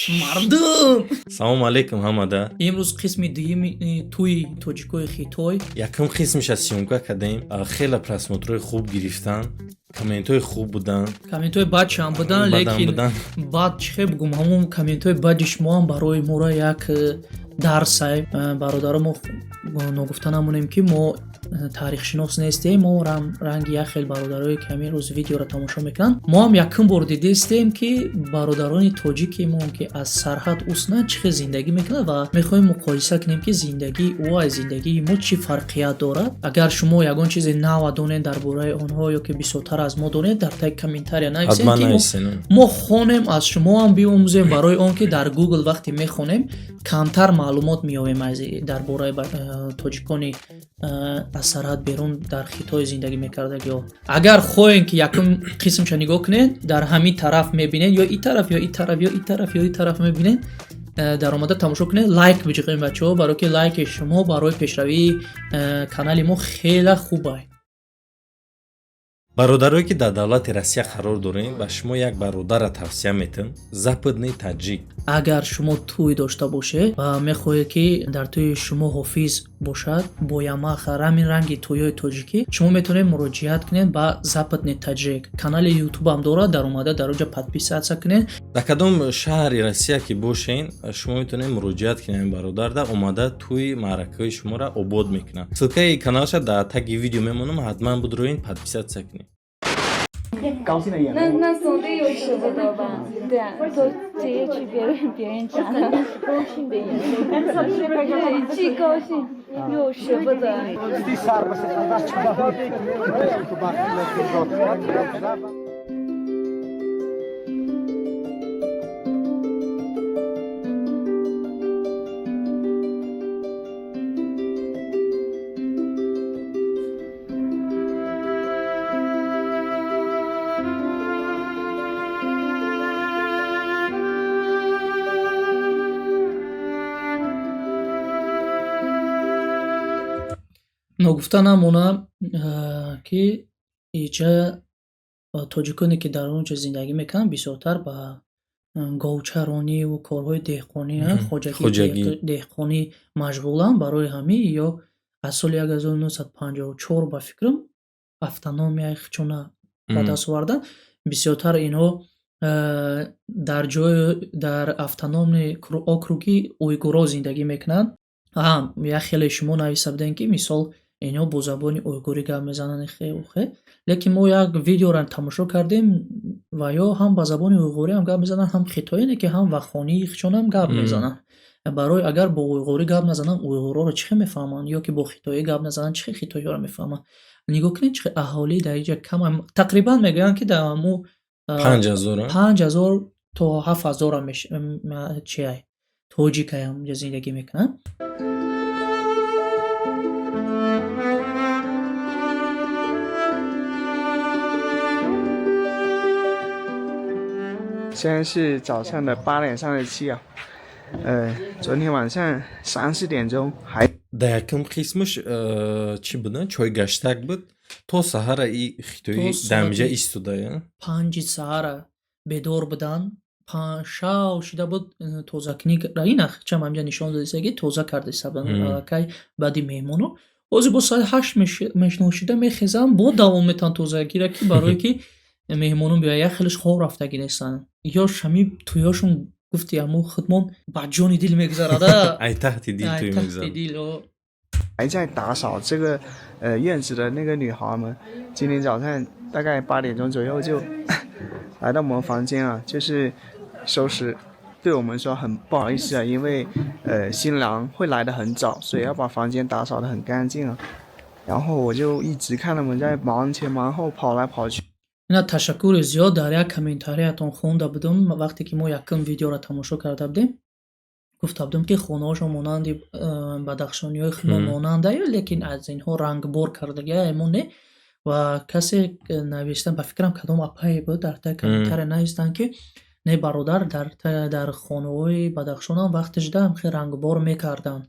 Мардум. Салому алейкум ҳамада. Имрӯз қисми дуюми тӯи тоҷикои Хитой. Якум қисмиша съёмка кардем, хеле просмотрҳои хуб гирифтан, комментҳои хуб буданд. Комментҳои бадшам буданд, бадам лекин буданд. Баъд чӣ хел бигӯм, ҳамон комментҳои бади шумоам барои моро як дарсай. Бародаро, мо ногуфта намонем, ки мо таърихшинос нестем. Мо ранги як хел бародарое, ки ҳамин рӯз видеоро тамошо мекунанд, мо ҳам якум бор дидистем, ки бародарони тоҷики мо, ки аз сарҳад уснанд, чӣ хел зиндагӣ мекунанд, ва мехоҳем муқоиса кунем, ки зиндагии ӯ аз зиндагии мо чӣ фарқият дорад. Агар шумо ягон чизи нава донед дар бораи онҳо ё ки бисёртар аз мо донед, дар таги комментария нависед, ҳатман ки мо нависен. мо хонем, аз шумо ҳам биомӯзем, барои он ки дар Google вақте мехонем, камтар маълумот меёбем аз дар бораи тоҷикони аз сарҳад берун дар Хитой зиндагӣ мекардагиҳо. Агар хоҳем, ки якум қисмша нигоҳ кунед, дар ҳамин тараф мебинед, ё и тараф, ё и тараф, ё и тараф, ё и тараф мебинед, даромада тамошо кунед, лайк биҷиқем, бачаҳо, барое ки лайки шумо барои пешравии канали мо хеле хубай. Бародарое, ки дар давлати Россия қарор дорем, ба шумо як бародарра тавсия метам, Западный Таҷик. Агар шумо тӯй дошта бошед ва мехоҳед, ки дар тӯи шумо ҳофиз бошад бо Ямаха, ҳамин ранги тӯйҳои тоҷикӣ, шумо метавонед муроҷиат кунед ба Западный Таҷик. Канали Ютубам дорад, даромада дар оҷа подписаться кунед. Дар кадом шаҳри Россия ки бошен, шумо метавонед муроҷиат кунед ин бародарда, омада тӯи маъракаҳои шуморо обод мекунад. Ссылкаи каналша дар таги видео мемонам, ҳатман будроин, подписаться кунед. 高兴的眼那泪。那总得有舍不得吧？对啊，都直接去别人家了。高兴的眼泪，对，既高兴又舍不得。 Ногуфта намонам, ки иҷа тоҷиконе, ки дар он ҷо зиндагӣ мекунанд, бисёртар ба говчарониву корҳои деҳқонӣ, хоҷагии Хоҷагӣ. Деҳқонӣ машғуланд. Барои ҳамин ё аз соли 1954, ба фикрам, автономияи худшона ба даст оварданд. Бисёртар инҳо дар ҷои дар автономный округи уйгурҳо зиндагӣ мекунанд. Як хеле шумо нависта будем, ки мисол инҳо бо забони уйгурӣ гап мезананд, хе, лекин мо як видеоро тамошо кардем, ва ё ҳам ба забони уйғурӣ ҳам гап мезананд, ҳам хитоӣ, не ки ҳам вахонии худшонам гап мезананд. Барои агар бо уйғурӣ гап назананд, уйғурҳоро чӣ хел мефаҳманд, ё ки бо хитоӣ гап назананд, чӣ хел хитоиҳоро мефаҳманд? Нигоҳ кунед, чӣ хел аҳолӣ дар инҷа кам, тақрибан мегӯянд, ки дар ҳамун 5000. 5000 то 7000 чиай тоҷикай ҳамунҷа зиндагӣ мекунанд. 现在是早上的8点37啊，昨天晚上三四点钟还 Дар якум қисмаш чӣ буд, чойгаштак буд, то саҳара и хитоӣ То соати дамиҷа истодая. 5 саҳара бедор буданд, шав шида буд, тозакунӣ ина чам ҳамҷа нишон додиста, ки тоза кардиста буданд аллакай баъди меҳмоно. Ҳозир бо соати 8 мешношида мехезанд, бо давом метаванд тозагира, ки барое ки меҳмонон биёянд. Як хелеш хоб рафтагӣ нестанд, ё шами тӯёшон, гуфти ҳамун худмон, ба ҷони дил мегузарада. Ай таҳти дил Ай тӯй таҳти мегузарад. дил, о. 还在打扫这个院子的那个女孩们，今天早上大概8点钟左右就来到我们房间啊，就是收拾，对我们说很不好意思啊，因为新郎会来的很早，所以要把房间打扫的很干净啊。然后我就一直看他们在忙前忙后跑来跑去。 Ина ташаккури зиёд, дар як комментариятон хонда будум, вақте ки мо якум видеоро тамошо карда будем, гуфта будум, ки хонаҳошон монанди бадахшониҳои худмон монандаю, лекин аз инҳо рангбор кардагия мо не. Ва касе навиштан, ба фикрам, кадом апае буд, дар таги комментария навистанд, ки не, бародар, дар хонаҳои Бадахшонам вақташ да хел рангбор мекарданд.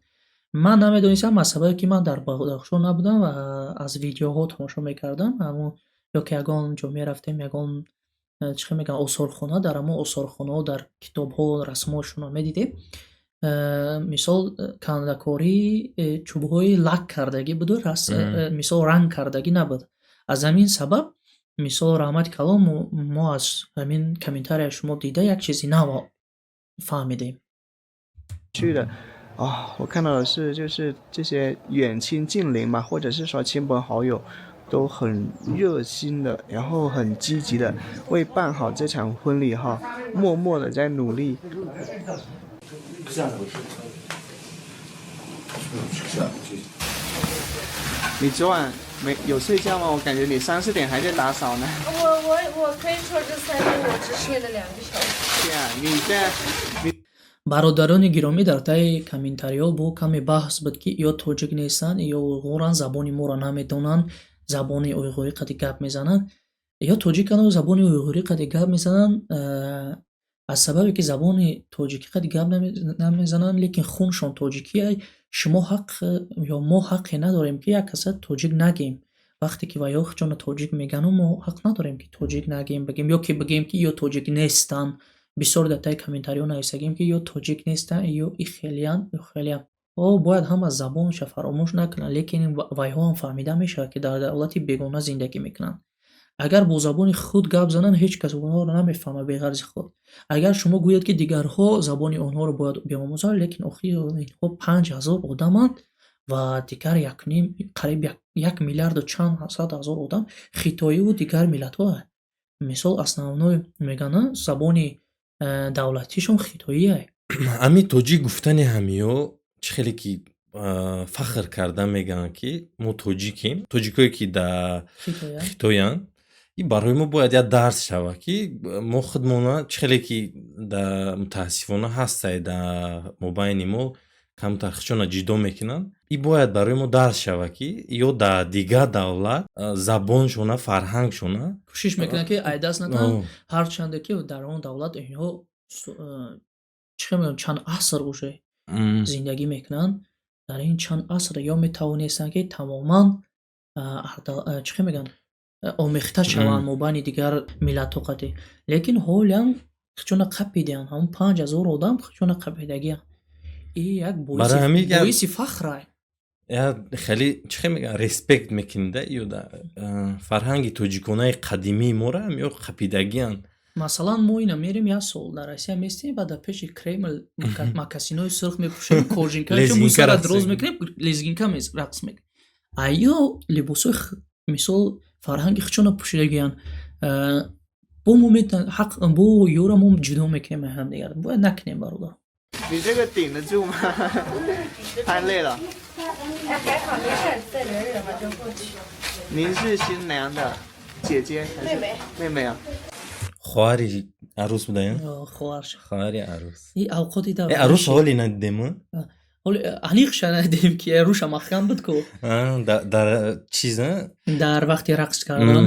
Ман намедонистам, аз сабабе ки ман дар Бадахшон набудам ва аз видеоҳо тамошо мекардам, ҳамун ё ки ягон ҷо мерафтем, ягон Чӣ мегӯянд, осорхона, дар ҳамон осорхонаҳо, дар китобҳо расмҳошонро медидем. Мисол, кандакории чӯбҳои лак кардагӣ буду мисол, ранг кардагӣ набуд. Аз ҳамин сабаб, мисол, раҳмати калон, мо аз ҳамин комментарияи шумо дида як чизи нав фаҳмидем. 去的啊，我看到的是，就是这些远亲近邻嘛，或者是说亲朋好友，都很热心的，然后很积极的为办好这场婚礼哈，默默的在努力。你昨晚没有睡觉吗？我感觉你三四点还在打扫呢。我可以说这3天我只睡了2个小时。对啊，你在你。 Бародарони гиромӣ, дар таи комментариҳо бо каме баҳс буд, ки ё тоҷик нестанд, ё уйғуранд, забони моро намедонанд, забони уйғурӣ қади гап мезананд, ё тоҷикану забони уйғурӣ қади гап мезананд. Аз сабабе ки забони тоҷикӣ қади гап намезананд, лекин хуншон тоҷикия. Шумо ҳақ ё мо ҳаққе надорем, ки як каса тоҷик нагем. Вақте ки ва ё худшонро тоҷик мегану, мо ҳақ надорем, ки тоҷик нагем, бигем ё ки бигем, ки ё тоҷик нестанд. Бисёр дар таи комментариҳо нависагем, ки ё тоҷик нестанд, ё и хелиян, ё хелиян. О, бояд ҳама забонша фаромӯш накунанд, лекин вайҳоам фаҳмида мешавад, ки дар давлати бегона зиндагӣ мекунанд. Агар бо забони худ гап зананд, ҳеҷ кас онҳоро намефаҳмад беғарзи худ. Агар шумо гӯед, ки дигарҳо забони онҳоро бояд биомӯзанд, лекин охир инҳо 5000 одаманд ва дигар якним, қариб 1 миллиарду чанд сад ҳазор одам хитоиву дигар миллатҳо. Мисол, основной мегӯянд, забони давлатишон хитоие. Ами тоҷик гуфтани ҳамиё чӣ хеле ки фахр карда мегӯянд, ки мо тоҷикем, тоҷикое ки дар Хитоянд, и барои мо бояд як дарс шавад, ки мо худмона чӣ хеле ки да мутаассифона ҳастае, дар мобайни мо камтар худшона ҷидо мекунанд, и бояд барои мо дарс шавад, ки ё дар дигар давлат забоншона, фарҳангшона кӯшиш мекунанд, ки айдаст натаванд, ҳарчанде ки дар он давлат инҳо чӣ мегӯям, чанд аср уже зиндагӣ мекунанд. Дар ин чанд аср ё метавонистанд, ки тамоман чӣ мегӯянд, омехта шаванд мобайни дигар миллатҳо қатӣ, лекин ҳолиам худшона қапидианд. Ҳамон 5000 одам худшона қапидагианд. И як боиси фахрай. Хеле, чӣ хел мегӯянд, респект мекунида ё фарҳанги тоҷиконаи қадимии моро ё қапидагианд. Масалан, мо ина мерем, як сол дар Россия местем ва дар пеши Кремл мокасинои сурх мепӯшем, кожанка мусара дроз мекунем, лезгинка рақс мекунем. А ё либосҳои, мисол, фарҳанги худшона пӯшидагиянд. Бо мо ҳақ бо ёра мо ҷудо мекунем ҳамдигар, бояд накунем, бародар. 你这个顶得住吗？太累了。哎，还好，没事，再忍忍吧，就过去。您是新娘的姐姐还是妹妹？妹妹啊。 Хоҳари арӯс будаям? Хоҳарш. Хоҳари арӯс. И авқоти э, арӯс ҳоле надидем? Ҳоли аниқша надидем, ки рӯша маҳкам буд ку. Дар чиз? Дар вақти рақс кардан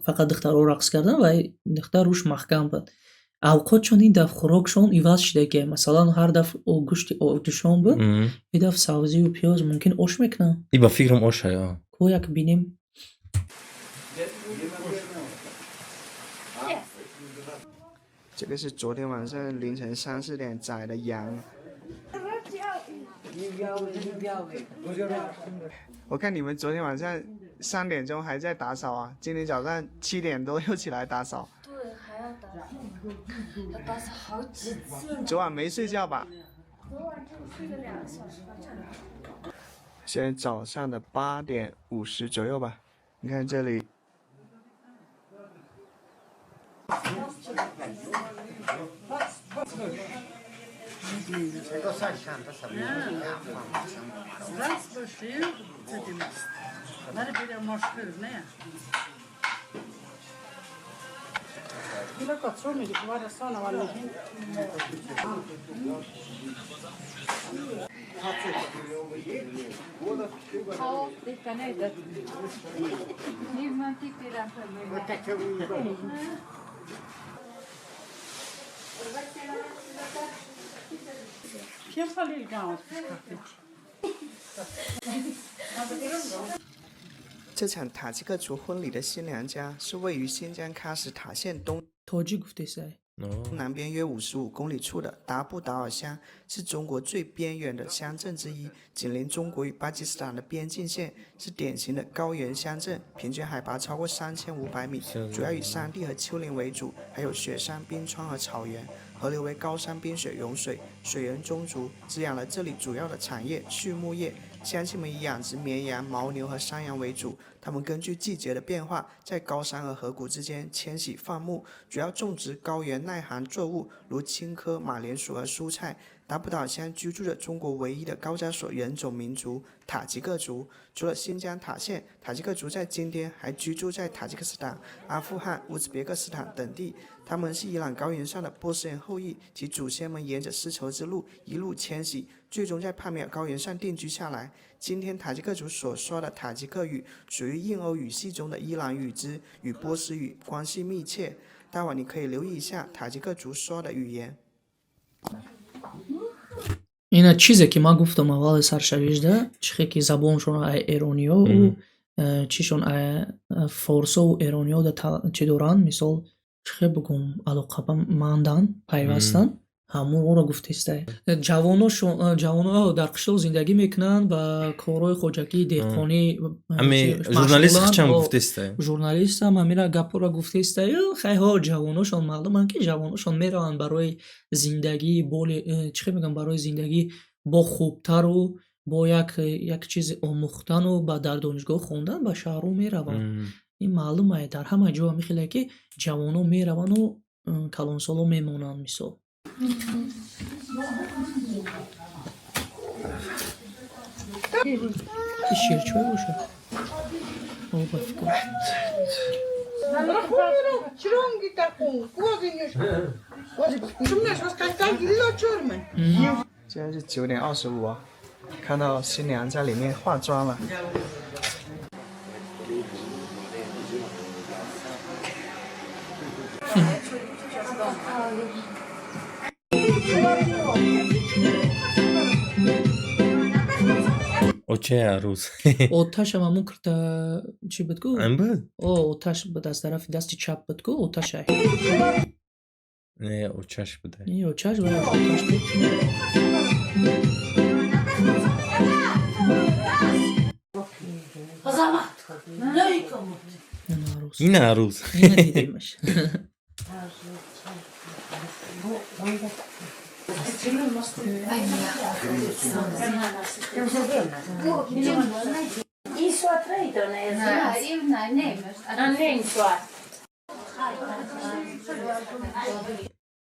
фақат духтарҳо рақс кардан ва духтар рӯш маҳкам буд. Авқотшон ин дафъ хӯрокшон иваз шуда, масалан, ҳар дафъ гӯшти душон буд, ин дафъ сабзию пиёз, мумкин ош мекунанд. И ба фикрам оша. Ко як бинем. 这个是昨天晚上凌晨三四点宰的羊。我看你们昨天晚上3点钟还在打扫啊，今天早上7点多又起来打扫。对，还要打扫，要打扫好几次。昨晚没睡觉吧？昨晚就睡了2个小时吧。现在早上的8点50左右吧，你看这里。这场塔吉克族婚礼的新娘家是位于新疆喀什塔县东 Тоҷик гуфтесай. 南边约55公里处的达布达尔乡，是中国最边远的乡镇之一，紧邻中国与巴基斯坦的边境线，是典型的高原乡镇，平均海拔超过3500米，主要以山地和丘陵为主，还有雪山、冰川和草原。河流为高山冰雪融水，水源充足，滋养了这里主要的产业畜牧业。乡亲们以养殖绵羊、牦牛和山羊为主，他们根据季节的变化，在高山和河谷之间迁徙放牧，主要种植高原耐寒作物，如青稞、马铃薯和蔬菜。达布达尔乡居住着中国唯一的高加索人种民族塔吉克族。除了新疆塔县，塔吉克族在今天还居住在塔吉克斯坦、阿富汗、乌兹别克斯坦等地。他们是伊朗高原上的波斯人后裔，其祖先们沿着丝绸之路一路迁徙，最终在帕米尔高原上定居下来。今天塔吉克族所说的塔吉克语属于印欧语系中的伊朗语支，与波斯语关系密切。待会儿你可以留意一下塔吉克族说的语言。 Ина чизе ки ман гуфтам аввали саршавижда, чихе ки забоншон ай эрониё чишон ай форсову эрониё да чӣ доранд, мисол, чихе бугум, алоқаманданд, пайвастанд, ҳамонро гуфтестай. Ҷавоношон, ҷавоно дар қишлоқ зиндагӣ мекунанд, ба корҳои хоҷагии деҳқонӣ Ами журналист хичам гуфтестай. Журналистам ҳамира гапҳоро гуфтестай. Хайҳо, ҷавоношон маълуманд, ки ҷавоношон мераванд барои зиндагии боли, чихе мегӯям, барои зиндагӣ бо хубтару бо як чизи омӯхтану ба дар донишгоҳ хондан ба шаҳрҳо мераванд. Ин маълум ае, дар ҳама ҷо ҳамин хеле, ки ҷавонон меравану калонсолон мемонанд, мисол. Ин ширчой бошад? О, ба фикр. 现在是9点25啊，看到新娘在里面化妆了。 Очаи арӯз. Оташам ҳамун кирта чӣ буд ку? Ам буд? О, оташ буд, аз тарафи дасти чап буд ку, оташай. Не, очаш буда. Не, очаш ва оташ буд. Ина арӯз. Ина арӯз. Ина дидемаш.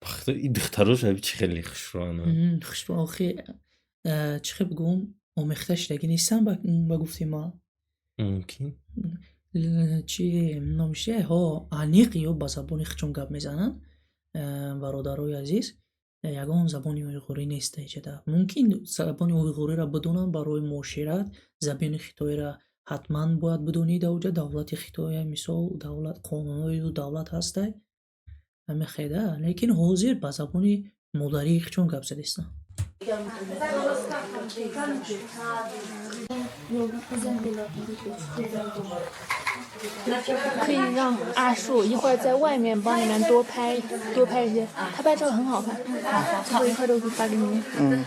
Бахто и духтарош аби чӣ хеле хушрӯанд. Хушрӯ, охи, чӣ хел бигӯм, омехта шудагӣ нестанд, ба гуфти ман. Мумкин. Чи номиш чи? Ҳо, аниқ ё ба забони худшон гап мезананд, бародарои азиз, ягон забони уйғурӣ нест иҷода. Мумкин забони уйғуриро бидонанд барои муошират, забони хитоиро ҳатман бояд бидонӣ дар оҷа, давлати Хитоя, мисол, давлат, қонунҳои давлат ҳастай. Ҳамин лекин ҳозир ба забони модарии худшон гап задистанд. 可以让阿树一会儿在外面帮你们多拍多拍一些，他拍照很好看，最后一块都会发给你们。嗯。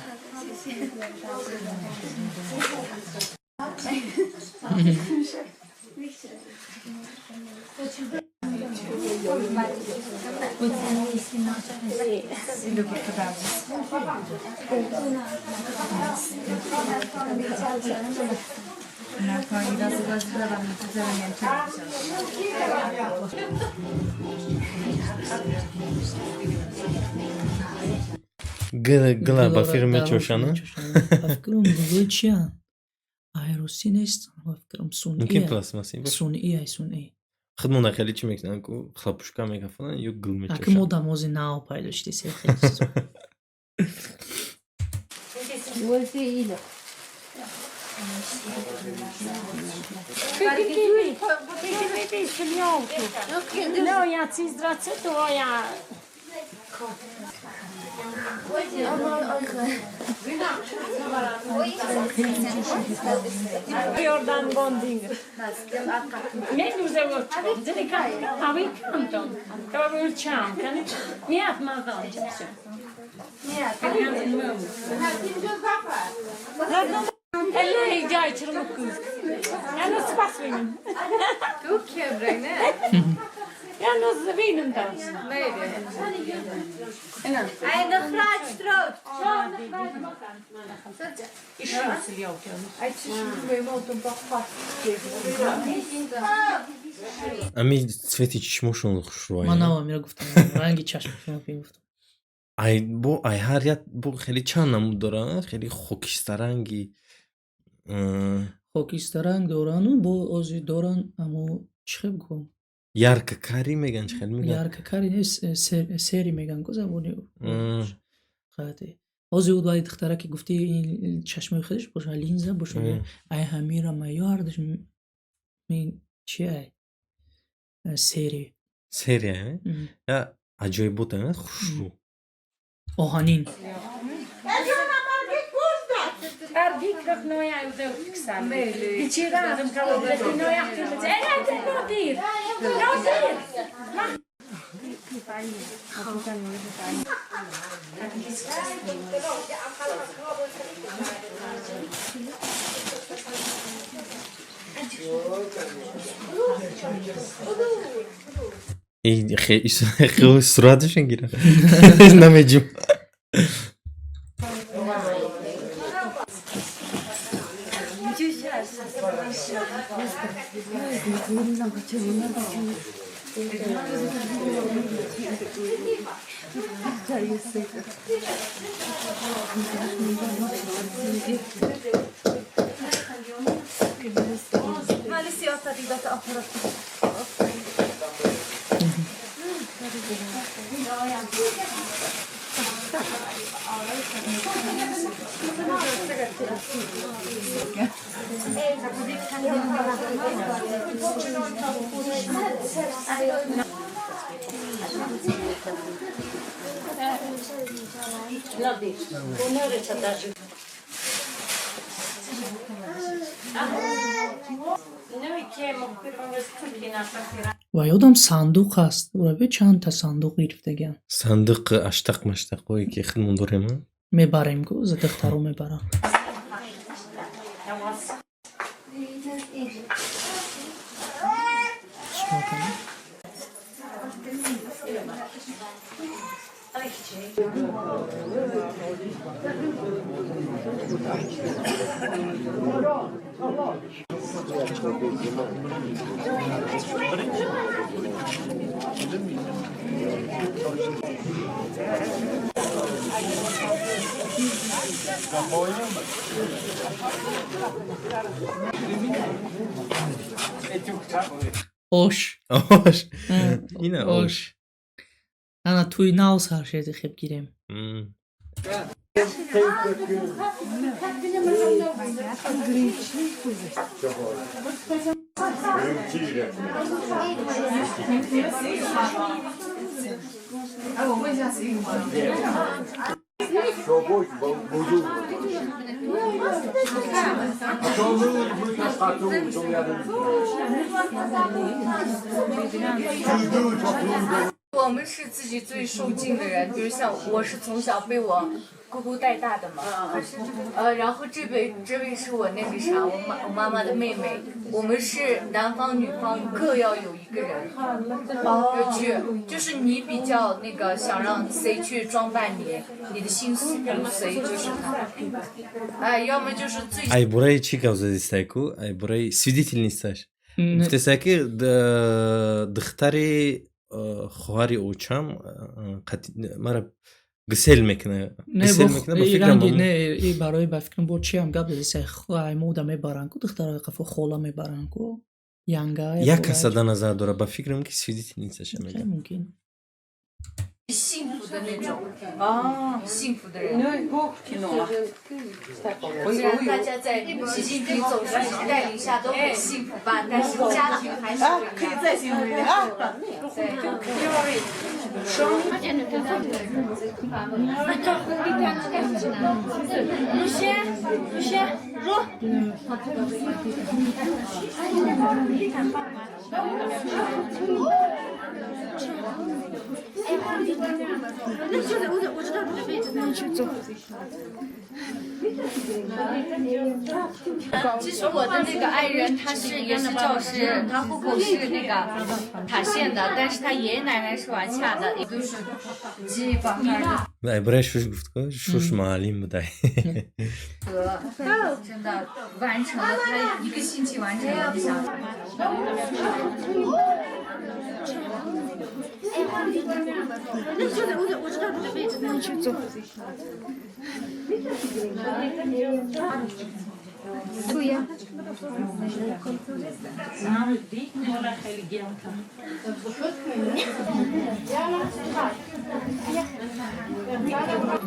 Гила ба фикр мечошанд? Ба фикрам, гулҳои чиянд? Айрусӣ нестанд, ба фикрам, Мумкин сунъӣ. Пластмассӣ бошад. Сунъӣ ай, сунъӣ. Худмона хеле чӣ мекунанд ку, хлопушка мекафонанд ё гул Аки мечошанд. мо дамози нав пайдо шудӣ, се хеле чизо. Ами цвети чишмошон хушрӯ. Ман навамира гуфтам, ранги чашмашон гуфтам. Ай бо ай ҳар як бо хеле чанд намуд доранд, хеле хокистаранги. Хокистаранг дорану бо ози доран, амо чӣ хел гӯм? Ярко-карий меган, чӣ хел меган? Ярко-карий не, серый меган ку забони қати. Ози ӯ вай духтара ки гуфти, ин чашмои худаш боша, линза боша, ай ҳамира маёардаш чи ай серый. Серый, я аҷоибот, хушрӯ. Оҳанин. Сураташон гира намеҷум. Ва ёдам сандуқ аст, ура чандта сандуқ гирифтагиам. Сандуқи аштақ маштақое ки худмон дорем. Мебарем ку, за духтаро мебарам. Ош. Ош. Ина ош. Ана туи нав сар шеди хеб гирем. 我们是自己最受敬的人，比如像我是从小被我姑姑带大的嘛，然后这位是我那个啥，我妈妈的妹妹，我们是男方女方各要有一个人，要去，就是你比较那个想让谁去装扮你，你的心思谁就是他，哎，要么就是最。 Ай бураи чӣ гап задистай ку? Ай бураи свидетельницаш. Гуфтесай ки духтари хоҳари очам мара гисел мекунад. Не, барои ба фикрам бо чиам гап задисай, мода мебаранд ку, духтарои қафо хола мебаранд ку, янга. Як каса да назар дорад, ба фикрам ки свидетельницаша мегӯяд. Мумкин. 幸福的那种啊，幸福的人。虽然大家在习近平总书记带领下都很幸福吧，但是家庭还是可以再幸福一点啊。对。其实我的那个爱人，他是也是教师，他户口是那个塔县的，但是他爷爷奶奶是瓦恰的，也都是基本上。 Ай, бирай шуш гуфт ко, шуш маълим будай. 真的完成了，他一个星期完成了，你想。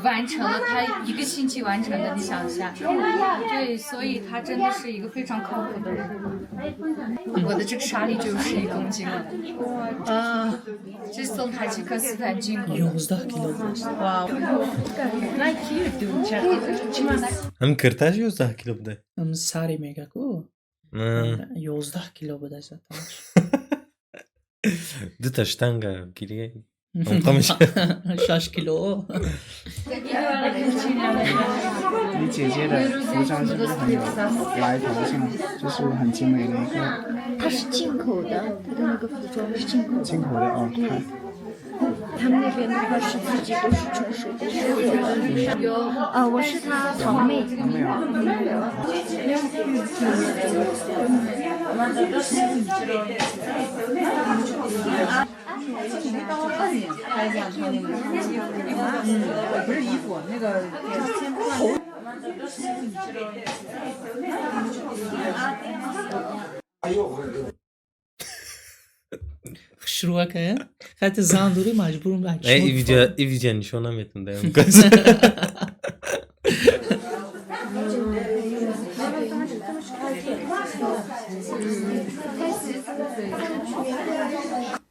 完成了，他一个星期完成的，你想一下，对，所以他真的是一个非常靠谱的人。我的这个沙粒就11公斤了，啊，这是从塔吉克斯坦进口的。 11 кило будааст. 哇， Ҳам кирташ 11 кило будай. Ам сари мега ку 11 кило будааст аташ. Дута штанга гирия. Омқа мешавад. 6 кило. 你姐姐的服装是不是很有来头性？就是很精美的一个。它是进口的，它的那个服装是进口的。进口的哦。他们那边的话是自己都是纯手工做的。有啊，我是他堂妹。堂妹啊。不是衣服，那个头。 Хушрӯа кая? Хати зан дорӣ, маҷбурм. Э, и видео нишон наметон даём.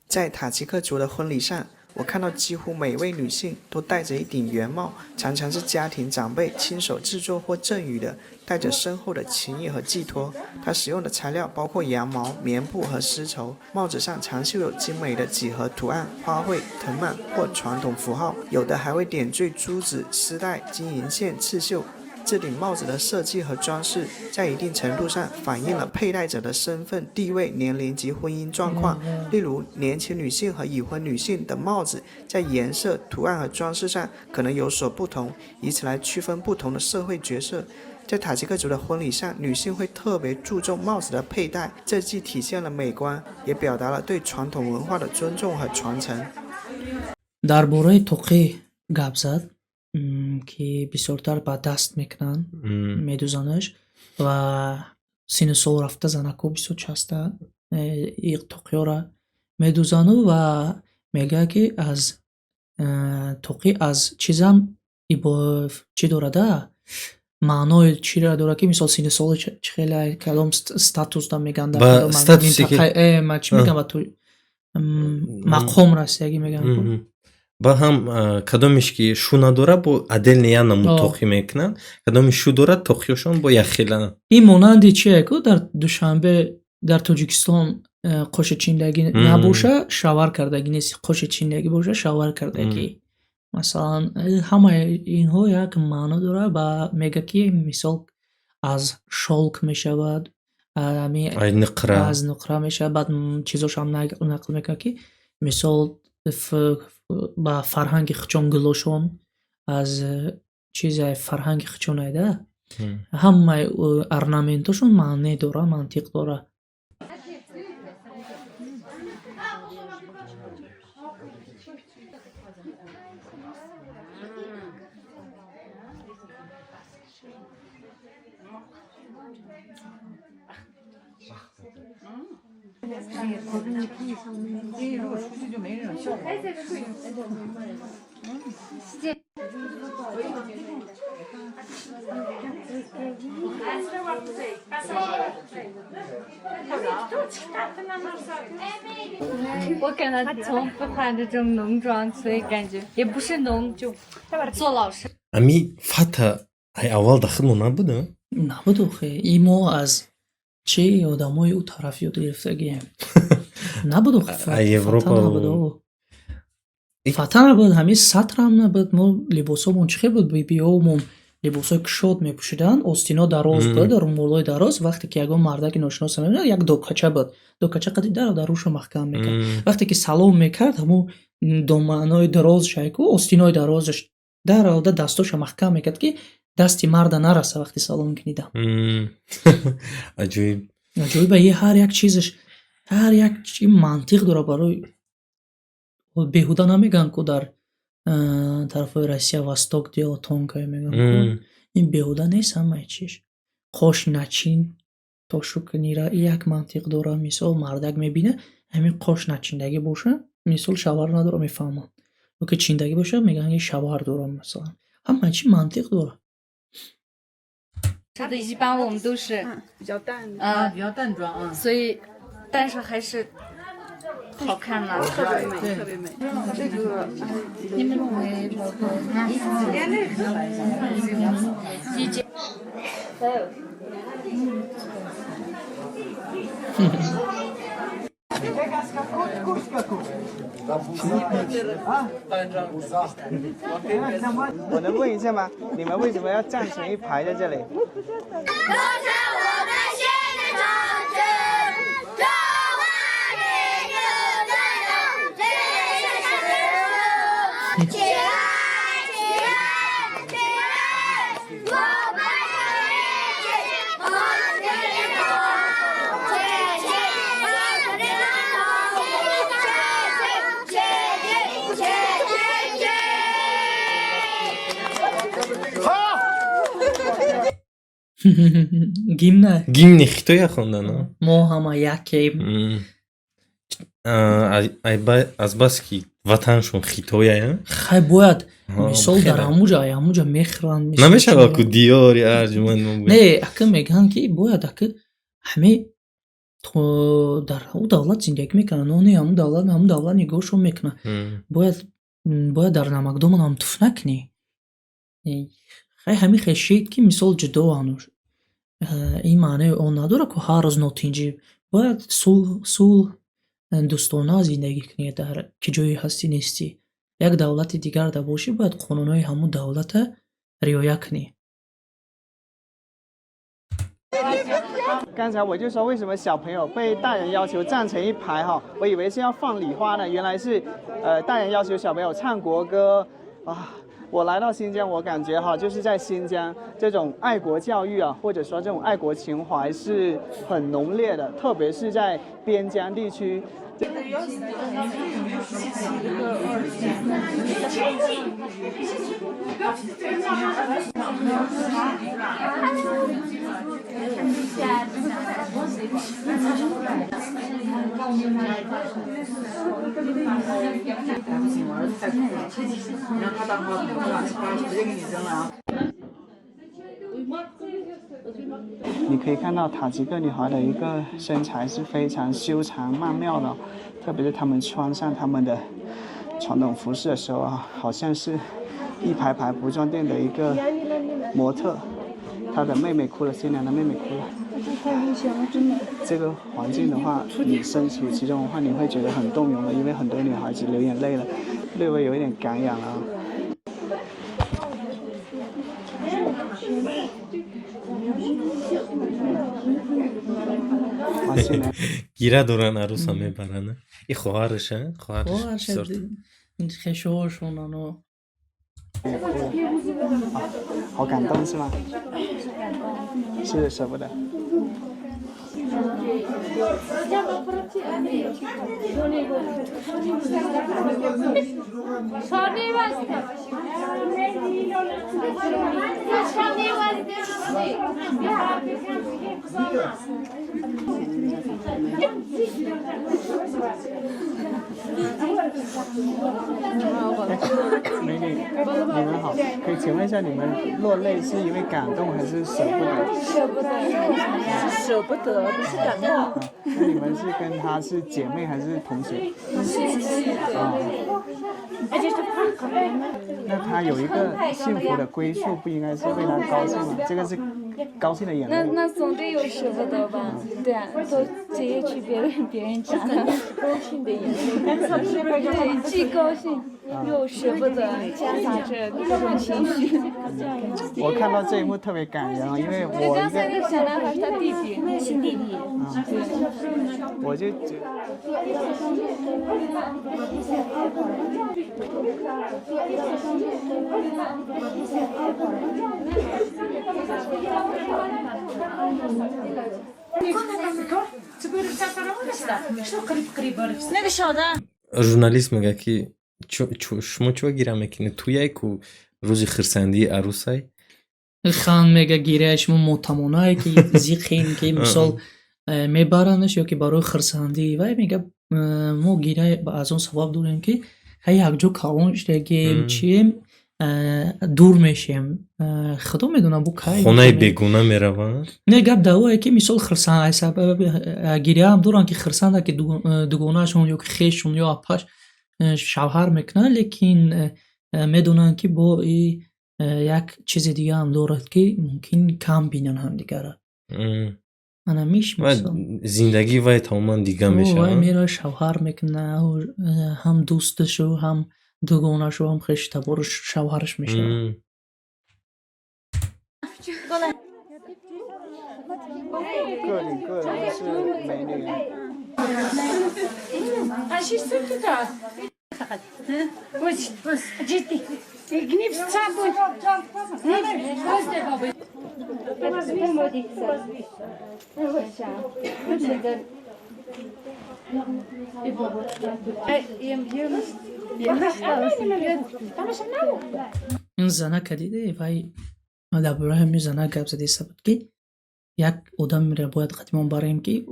在塔吉克族的婚礼上，我看到几乎每位女性都戴着一顶圆帽，常常是家庭长辈亲手制作或赠予的，带着深厚的情谊和寄托。它使用的材料包括羊毛、棉布和丝绸。帽子上常绣有精美的几何图案、花卉、藤蔓或传统符号，有的还会点缀珠子、丝带、金银线刺绣。这顶帽子的设计和装饰，在一定程度上反映了佩戴者的身份、地位、年龄及婚姻状况。例如，年轻女性和已婚女性的帽子在颜色、图案和装饰上可能有所不同，以此来区分不同的社会角色。在塔吉克族的婚礼上，女性会特别注重帽子的佩戴，这既体现了美观，也表达了对传统文化的尊重和传承。 Дар бораи тоқӣ гап зад, ки бисёртар ба даст мекунанд, медӯзанаш ва синну сол рафта занако бисёр часта тоқиёра медӯзану ва мегӯяд, ки аз тоқӣ аз чизам чӣ дорада, маънои чиро дорад, ки мисол синну соли чӣ хеле калом статус да мегӯянд, чӣ мегӯянд, ба ту мақом расидагӣ мегӯянд. Ба ҳам кадомеш ки шу надора, бо отдельно як намуд тоқӣ мекунанд, кадоми шу дорад, тоқиёшон бо якхела. Ин монанди чие ку дар Душанбе, дар Тоҷикистон қоши чиндагӣ набоша, шавар кардагӣ нест, қоши чиндагӣ боша, шавар кардагӣ. Масалан, ҳамаи инҳо як маъно дорад ва мегӯяд, ки мисол аз шёлк мешавад, аз нуқра мешавад. Баъд чизошам нақл мекунад, ки мисол ба фарҳанги хучон гулошон аз чизе фарҳанги хучон айда, ҳамаи орнаментошон маъне дора, мантиқ дора. 因为如果出去就没这种效果。我感觉从不化这种浓妆，所以感觉也不是浓，就做老师。 Ами фата ай аввал да худмо набуда? Набуд охе, и мо аз чи одамои ӯ тараф ёд гирифтагием. Набуд охе. А Европа Фата набуд, о. Фата набуд, ҳамин сатрам набуд. Мо либосомон чӣ хел буд? Бибиёмон либосҳои кушод мепӯшиданд, остино дароз буд, румолҳои дароз. Вақте ки ягон мардаки ношиноса мебинад, як докача буд, докача қади дар рӯшо маҳкам мекард. Вақте ки салом мекард, ҳамун доманои дарозшайку остинои дарозаш дарода дастоша маҳкам мекард, ки дасти марда нараса вақти салом кунидам. Аҷоиб. Аҷоиба, и ҳар як чизаш, ҳар як чи мантиқ дора. Барои беҳуда намегӯянд, ку дар тарафҳои Россия «Восток дело тонкое» мегӯянд ку. Ин беҳуда нест ҳамаи чиз. Қош начин тошу кунира як мантиқ дора. Мисол, мардак мебина, ҳамин қош начиндагӣ боша, мисол, шавҳар надора, мефаҳманд, ё ки чиндагӣ боша, мегӯянд, ки шавҳар дорам. Масалан, ҳамаи чи мантиқ дора. 是的，一般我们都是比较淡，啊，比较淡妆啊，所以，但是还是好看嘛。特别美，特别美。这个你们会一件。我能问一下吗？你们为什么要站成一排在这里？都是我们新的长征，中华民族的征程，起来，起来，起来！我们一起往前走，前进，往前走，前进，前进，前进。 Гимна. Гимни Хитоя хондан. Мо ҳама якем. Азбаски ватаншон Хитоя. Хай, бояд, мисол, дар ҳамуҷа, ҳамуҷа мехӯранд. Намешавад ку диёри арҷуманд. Не, ака, мегӯянд, ки бояд, ака, ҳаме дар ӯ давлат зиндагӣ мекунанд, нони ҳамун давлат, ҳамун давлат нигоҳшон мекунад. Бояд дар намакдомонам туф накунӣ. Хай, ҳамин хешид, ки мисол, ҷудо ҳанӯз, ин маънаи он надорад, ку ҳар рӯз нотинҷӣ. Бояд сулҳ, дӯстона зиндагӣ кунӣ. Дар ки ҷое ҳастӣ, нестӣ, як давлати дигар да бошӣ, бояд қонунҳои ҳамун давлата риоя кунӣ. 刚才我就说为什么小朋友被大人要求站成一排哈，我以为是要放礼花呢，原来是，大人要求小朋友唱国歌啊。我来到新疆，我感觉哈，就是在新疆这种爱国教育啊，或者说这种爱国情怀是很浓烈的，特别是在边疆地区。不行，我儿子太酷了，你让他当花童，直接给你扔了啊！你可以看到塔吉克女孩的一个身材是非常修长曼妙的，特别是她们穿上她们的传统服饰的时候啊，好像是一排排服装店的一个模特。她的妹妹哭了，新娘的妹妹哭了。太危险了，真的。这个环境的话，你身处其中的话，你会觉得很动容的，因为很多女孩子流眼泪了，略微有一点感染了。 Гира доранд, арӯса мебаранд. И хоҳараша, хоҳараш. Хешовошонано. 好感动是吗？是舍不得。美女，你们好，可以请问一下，你们落泪是因为感动还是舍不得？舍不得，是舍不得，不是感动。那你们是跟她是姐妹还是同学？啊。那她有一个幸福的归宿，不应该是为她高兴吗？这个是高兴的眼泪。那总得有舍不得吧？对啊，都直接去别人家。高兴的眼泪。对，既高兴又舍不得，夹杂着各种情绪。我看到这一幕特别感人啊，因为我刚才那个小男孩是他弟弟，是弟弟。我就觉得。 Журналист мегӯяд, ки шумо чӣ гира мекунед? Туяй ку рӯзи хирсандии арӯсай. Хан мега, гиряи шумо мотамонае, ки зиқин, ки мисол мебаранаш ё ки барои хирсандӣ. Вай мега, мо гиря аз он сабаб дорем, ки хай якҷо калон шудагем, чием, дур мешем, худо медонад, бу кай. Хонаи бегуна мераванд. Не, гап давое, ки мисол хирсанд сабаби гиряам доранд, ки хирсанда, ки дугонаашон ё ки хешшон ё апаш шавҳар мекунанд, лекин медонанд, ки бо и як чизи дигаам дорад, ки мумкин кам бинанд ҳамдигарро. Ана миш. Зиндагии вай тамоман дига мешавад. Вай меравад, шавҳар мекунад, ҳам дӯсташу, ҳам дугонашу, ҳам хештабору шавҳараш мешавад. 各领各的是美女。 Ин занака диде, вай дар бораи ҳамин занак гап задиста буд, ки як одамеро бояд қадимон барем, ки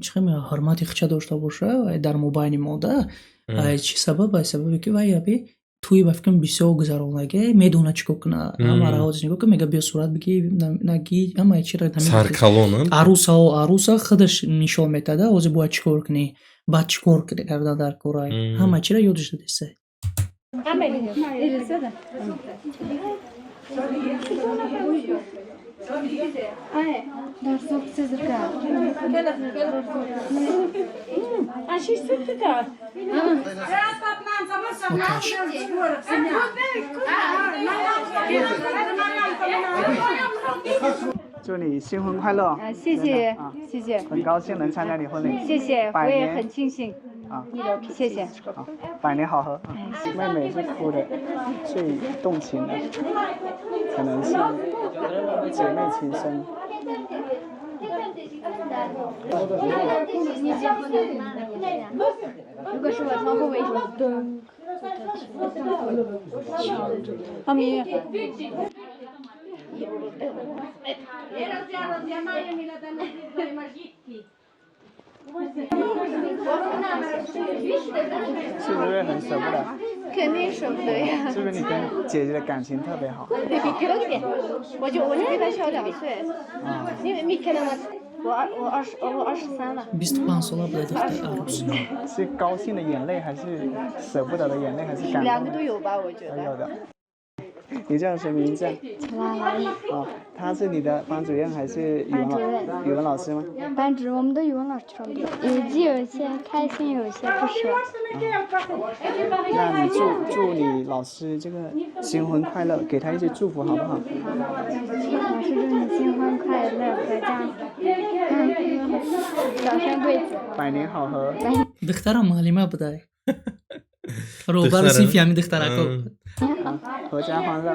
чӣ ҳурмати хича дошта боша вай дар мобайни мода. Чӣ сабаб? Ай сабабе, ки вай аби тӯи, ба фикрам, бисёр гузарондаги, медонад чӣ кор кунад. Ҳамаро ҳозир нигоҳ кун, мега, биё сурат бигӣ, нагӣ, ҳамаи чиро. Саркалон. Арӯсао, арӯса худаш нишон метада, ҳозир бояд чӣ кор кунӣ, баъд чӣ кор карда дар корай, ҳама чиро ёдаш дадиста. Оташ. 祝你新婚快乐！啊，谢谢，谢谢，很高兴能参加你婚礼，谢谢，我也很庆幸。啊，谢谢。好，百年好合。妹妹是哭的最动情的，可能是姐妹情深。如果是我，从后尾阿咪。是不是很舍不得？肯定舍不得呀。是不是你跟姐姐的感情特别好？对比哥哥，我就比他小2岁。你没看到吗？我23了。 25 сола буда духтар арӯс. 是高兴的眼泪，还是舍不得的眼泪，还是感动？两个都有吧，我觉得。有的。你叫什么名字？拉拉。哦，他是你的班主任还是语文老语文老师吗？班主任，我们的语文老师差不多。有既有些开心，有些不舍。那你祝你老师这个新婚快乐，给他一些祝福好不好？老师祝你新婚快乐，阖家早生贵子，百年好合。 Духтарам муаллима будай. Роҳбари синфи ҳамин духтарако. 阖家欢乐，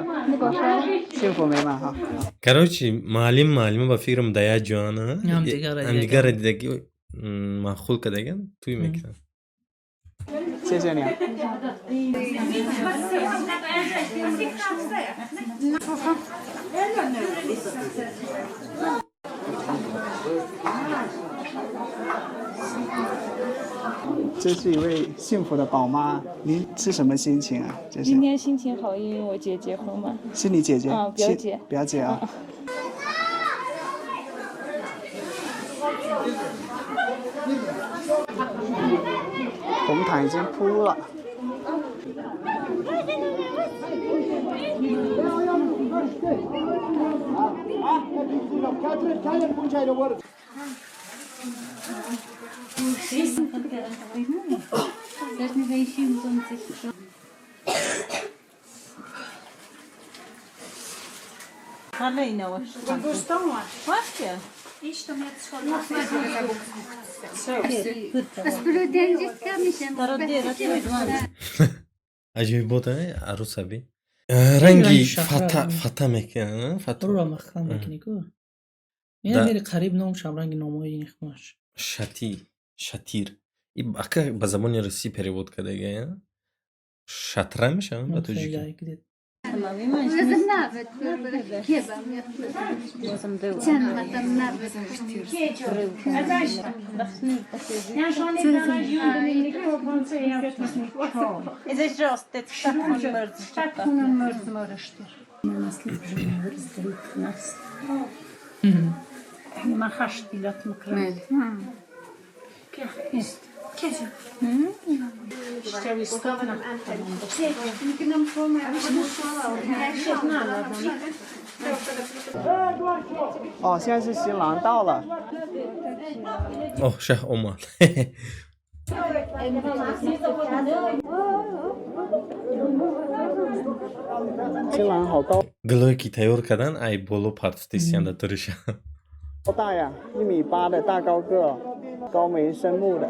幸福美满哈。 Короче, муаллим, муаллима ба фикрам да як ҷоана ҳамдигарра дидаги, маъқул кардаган, тӯй мекунанд. 谢谢你。这是一位幸福的宝妈，您是什么心情啊？这是今天心情好，因为我姐结婚嘛。是你姐姐？啊表姐。表姐啊。红毯已经铺了。 Аҷоибот арӯсаби ранги шаҳра. Фата мекунад, фата. Рура маҳкам мекунӣ ку. Ина мери қариб ном шам ранги номҳои ин хунаш. Шати, шатир. И ака ба забони русӣ перевод кардага, шатра мешавад ба тоҷикӣ. 哦，现在是新郎到了。 Оҳ, шаҳ омад. 新郎好高 Гулое ки тайёр кардан, ай боло партофтисианда туриша. 大呀，1米8的大高个，高眉深目的。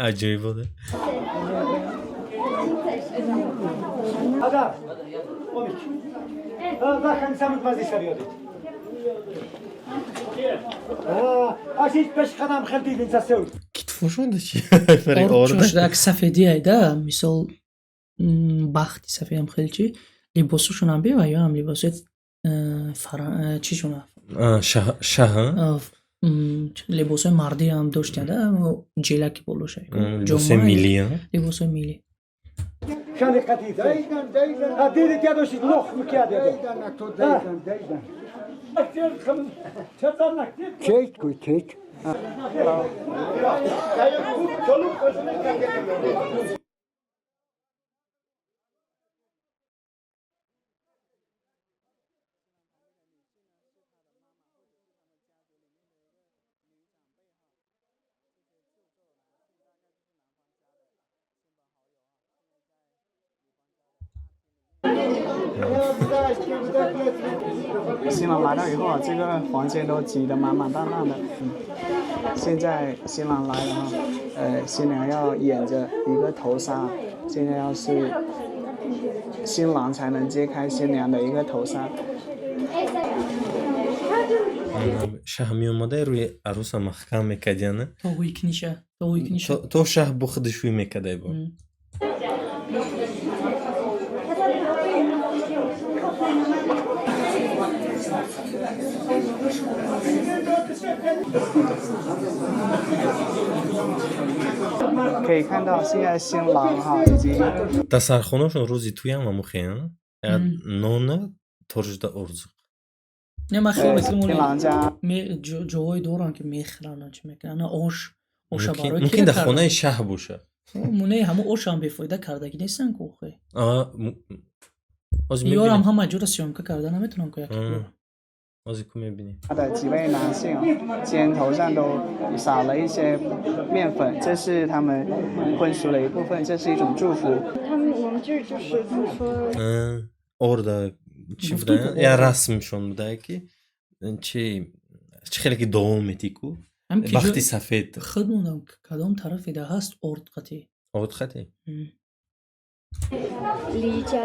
Аҷоибот. Китфошонда чи? Орда як сафедӣ айда, мисол, бахти сафедам хеле чи либосушонам бева ё ҳам либосои чишона. Шаҳ. Либосои мардиам доштанда, ҷелаки болоша. Либосои миллӣ. Либосои миллӣ. 新郎来到以后啊，这个房间都挤得满满当当的。现在新郎来了哈，新娘要掩着一个头纱，现在要是新郎才能揭开新娘的一个头纱。 Шаҳ меомада, рӯи арӯса маҳкам мекардяна. То ҳуйкниша, то ҳуйкниша. То шаҳ бо худаш ҳуй мекардай бо. 可以看到，现在新郎哈已经 Дастархонашон рӯзи туям амухе нона торжда орзуқ. Не, ман хиёл мекунам, 新郎家 ҷоҳое доранд, ки мехӯранд, чӣ мекунанд, ош оша барои Мумкин дар хонаи шаҳ бошад. Муне ҳамо ошам бефоида кардагӣ нестанд ку охе. Ҳозир Ёрам мебинем. Ҳама ҷора съёмка карда наметавонам ку як. Ҳозир ку мебинем. 的几位男性肩头上都撒了一些面粉，这是他们婚俗的一部分，这是一种祝福。他们我们这儿就是他们说 Орда чӣ Гуфту буда? ку Я орда. Расмшон буда, ки чӣ хеле ки дуо метӣ ку Ҳам ки бахти сафед. Худ мондам, кадом тарафи да ҳаст орд қатӣ. Орд қатӣ. 离家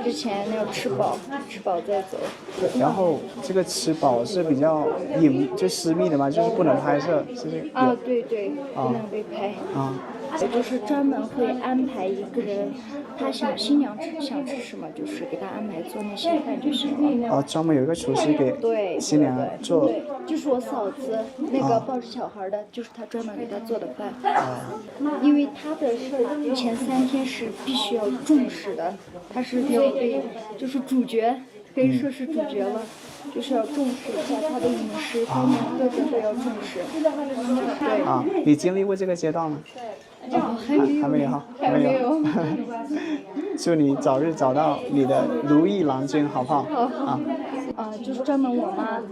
之前要吃饱，吃饱再走。然后这个吃饱是比较隐，就私密的嘛，就是不能拍摄，是这个。啊，对对，不能被拍。啊。就是专门会安排一个人，他想新娘吃想吃什么，就是给他安排做那些饭就行了。哦，专门有一个厨师给对新娘做。对，就是我嫂子那个抱着小孩的，就是她专门给她做的饭。因为她的事儿前3天是必须要重视的，她是最被就是主角，可以说是主角了。就是要重视一下他的饮食方面，各种都要重视。对啊，你经历过这个阶段吗？哦，还没有，还没有，还没有。祝你早日找到你的如意郎君，好不好？好。啊，就是专门我妈，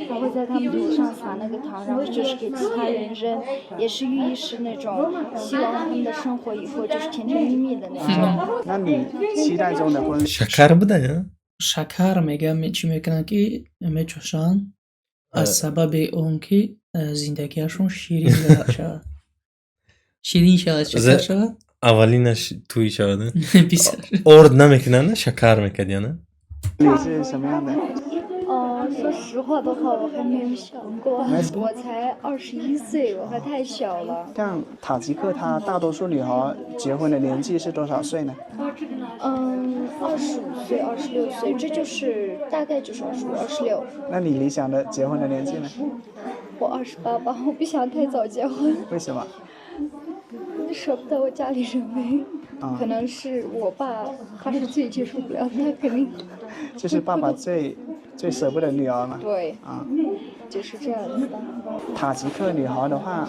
她会在他们头上撒那个糖，然后就是给其他人扔，也是寓意是那种希望他们的生活以后就是甜甜蜜蜜的那种。那你期待中的婚礼？ Шакар буда, я? Шакар мегӯям, чӣ мекунанд, ки мечошанд аз сабаби он ки зиндагиашон ширин шавад, ширин шавад, шакар шавад. Аввалинаш тӯй шавад. Бисёр. Орд намекунанд, шакар мекард, я на? 你是什么样的？哦，说实话的话，我还没有想过，我才21岁，我还太小了。像塔吉克，他大多数女孩结婚的年纪是多少岁呢？嗯，25岁、26岁，这就是大概就是25、26。那你理想的结婚的年纪呢？我28吧，我不想太早结婚。为什么？舍不得我家里人呗。可能是我爸，他是最接受不了，他肯定。就是爸爸最舍不得女儿嘛。对。啊，就是这样子的。塔吉克女孩的话，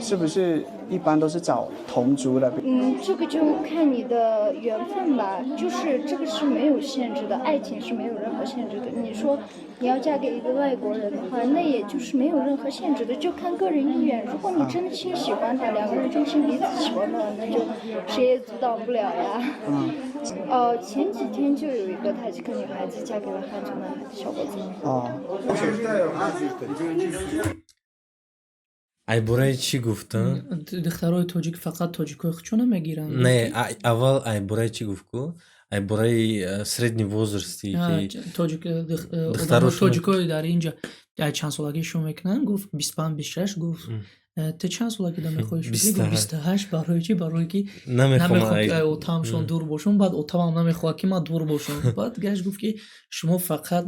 是不是一般都是找同族的？嗯，这个就看你的缘分吧，就是这个是没有限制的，爱情是没有任何限制的。你说你要嫁给一个外国人的话，那也就是没有任何限制的，就看个人意愿。如果你真心喜欢他，两个人真心彼此喜欢的话，那就谁也阻挡不了呀。嗯。前几天就有一个塔吉克女孩子嫁给了汉族的小伙子。哦。 Ай бораи чӣ гуфтам? Духтарои тоҷик фақат тоҷикои худшо намегиранд. Не, аввал ай бораи чӣ гуфт ку? Ай бораи средний возрасти ки тоҷикои дар инҷа чанд солагӣ шо мекунанд, гуфт 25, 26, гуфт ту чанд солагӣ да мехоҳӣ шудӣ? Гуфт 28. Барои чӣ? Барое ки намехоҳам ки отамшон дур бошам, баъд отамам намехоҳад ки ман дур бошам. Баъд гашт гуфт ки шумо фақат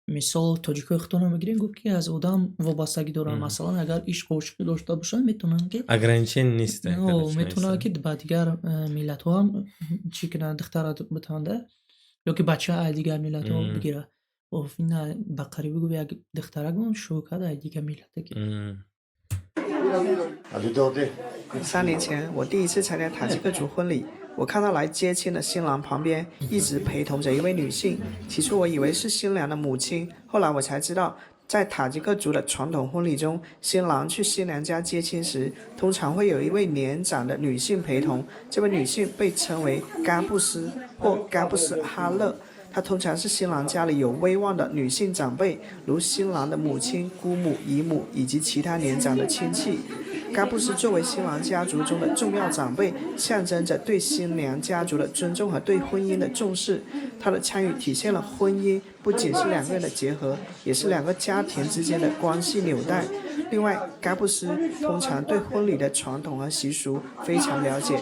мисол тоҷикои худтонро мегирем, гуфт ки аз одам вобастагӣ доранд. Масалан, агар ишқу ошиқӣ дошта бошанд, метавонанд ки ограничение нест, метавонанд ки ба дигар миллатҳо ҳам чӣ кунанд, духтара битавонда ё ки бача аз дигар миллатҳо бигирад. На, ба қарибӣ гуфт як духтарак шӯ кард аз дигар миллате ки. 3年前，我第一次参加塔吉克族婚礼，我看到来接亲的新郎旁边一直陪同着一位女性。起初我以为是新娘的母亲，后来我才知道，在塔吉克族的传统婚礼中，新郎去新娘家接亲时，通常会有一位年长的女性陪同。这位女性被称为嘎布斯或嘎布斯哈勒。她通常是新郎家里有威望的女性长辈，如新郎的母亲、姑母、姨母以及其他年长的亲戚。嘎布斯作为新郎家族中的重要长辈，象征着对新娘家族的尊重和对婚姻的重视。他的参与体现了婚姻不仅是两个人的结合，也是两个家庭之间的关系纽带。另外，嘎布斯通常对婚礼的传统和习俗非常了解，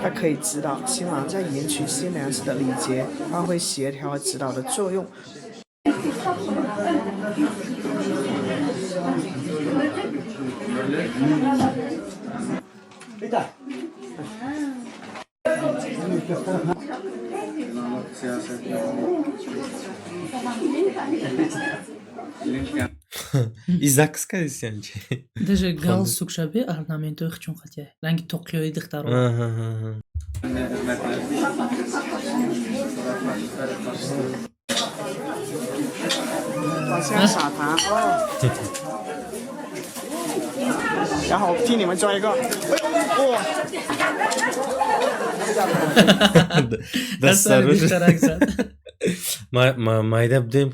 他可以指导新郎在迎娶新娘时的礼节，发挥协调和指导的作用。 Изакс кардисиан чи? Даже галстук шаби орнаментои хичон хатия. Ранги тоқиёи духтаро. 往下撒糖哦。然后替你们抓一个。哇！ Майда будем,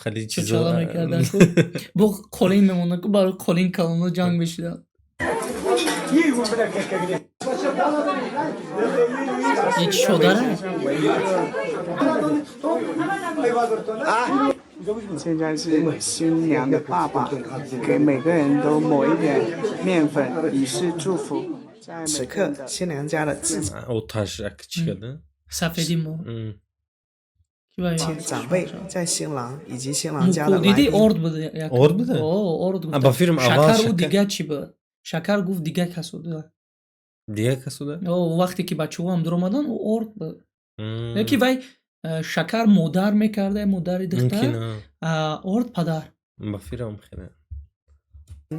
хеле чизо чала мекардан ку. Бо қолин мемонад ку, барои қолин калоно ҷанг мешуданд. Ин чӣ чодара? 现在是新娘的爸爸给每个人都抹一点面粉，以示祝福。此刻，新娘家的至 Оташ як чӣ карда? Сафедӣ мо. М. Ки вай? 亲长辈在新郎以及新郎家的 Муку 来 диди 宾 орд буд як. Орд буда? О, орд А, ба фирм аввал шакар ӯ шакар. Дига чӣ буд? Шакар гуфт дига касо. Дигар касуда? О, вақте ки бачаҳоам дуромадан, ӯ орд буд. М. Яки вай шакар модар мекарда, модари духтар, Мумкин, а. а орд падар. Ба фирм хеле.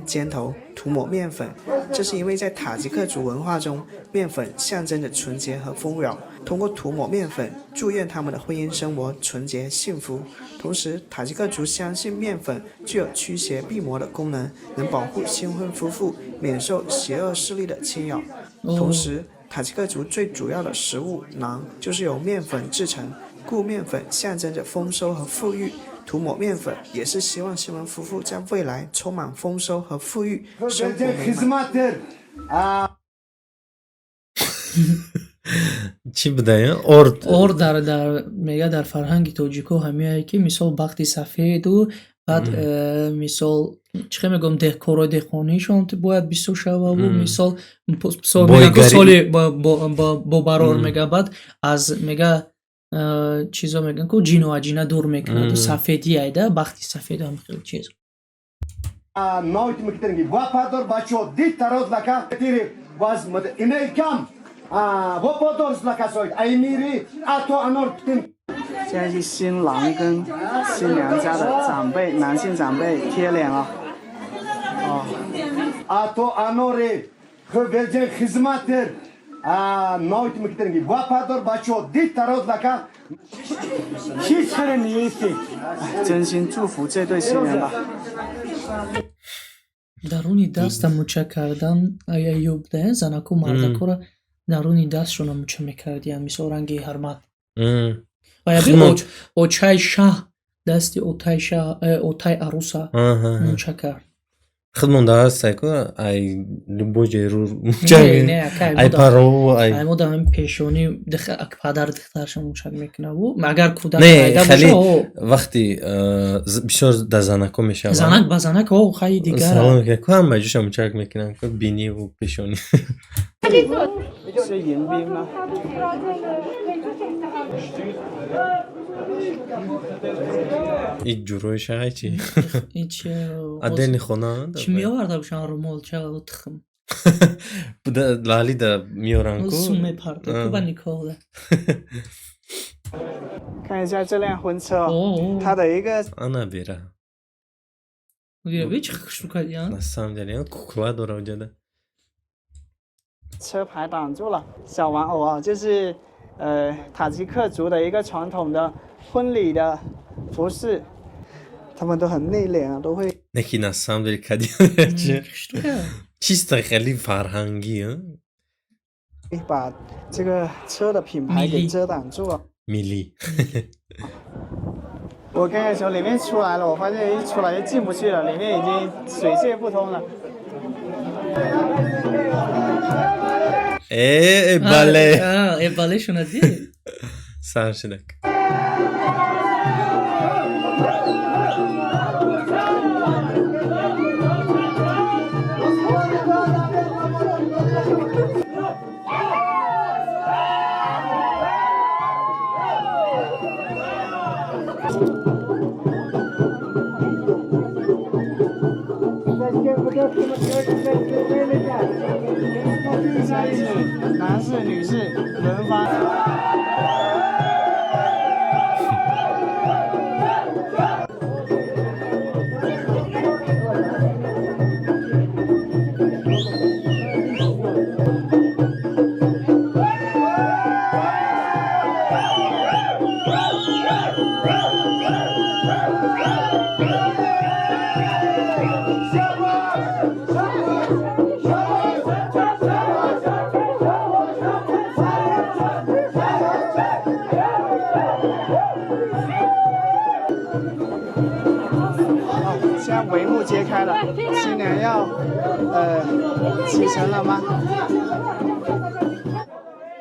肩头涂抹面粉，这是因为在塔吉克族文化中，面粉象征着纯洁和丰饶。通过涂抹面粉，祝愿他们的婚姻生活纯洁幸福。同时，塔吉克族相信面粉具有驱邪避魔的功能，能保护新婚夫妇免受邪恶势力的侵扰。同时，塔吉克族最主要的食物馕就是由面粉制成，故面粉象征着丰收和富裕。涂抹面粉也是希望新婚夫妇在未来充满丰收和富裕，生活美满。 Чӣ буда, орд? Орд дар мега дар фарҳанги тоҷико ҳамияе ки мисол бахти сафеду баъд мисол чӣ хел мегӯям, деҳкорои деҳқонишон бояд бисёр шававу мисол Бойгарӣ. Мегӯянд ку соли бо барор мега, баъд аз мега чизо мегӯянд ку ҷину аҷина дур мекунаду сафедӣ айда бахти сафеду ҳам хел чиз. Noit mktengi vapador bacho dit tarot laka tiri was md imelkam vapador laka soit aymiri ato anor ptim. 现在是新郎跟新娘家的长辈，男性长辈贴脸了。哦， Ato anori khveljen xizmatir noit mktengi vapador bacho dit tarot laka hich khare niyesti. 真心祝福这对新人吧。 Даруни даста муча кардан ая ёбда занаку мардакора даруни дастшона муча мекардиянд, мисол ранги ҳармат ва яби очаи шаҳ дасти отай шаҳ отай аруса муча кард. Худмон дар ҳастае ку ай любой ҷой ру муча. Не, не, акай, ай паро ай. Ай мода ҳамин пешонӣ падар духтарша мучак мекунаву агар кӯдак Не, пайда хеле боша, о, вақти бисёр дар занако мешавад. Занак ба занак, о, хай дигар. Салом мекунад ку, ҳама ҷоша мучак мекунанд ку, биниву пешонӣ. 是迎宾吗？ И ҷурои шаҳай чи? Ин чи? Отдельный хона. Чӣ меоварда бошанд, румол ча тухм? Лали да меоранд ку. Сум мепарда ку ба никоҳда. 看一下这辆婚车哦， О, 它的一个 Ана бера. Дида чӣ хушрӯ кардиян. На самом деле кукла дора уҷада. 车牌挡住了，小玩偶啊，就是塔吉克族的一个传统的婚礼的服饰，他们都很内敛啊，都会 Неки на самом деле кади чи Хушрӯ кард. чисто хеле фарҳангӣ а? 把这个车的品牌给遮挡住了。 Миллӣ. 我刚才从里面出来了，我发现一出来就进不去了，里面已经水泄不通了。 Э, бале. Э, бале шуна дид. Сар шудак. 在一起，男士、女士轮番。好，现在帷幕揭开了，新娘要启程了吗？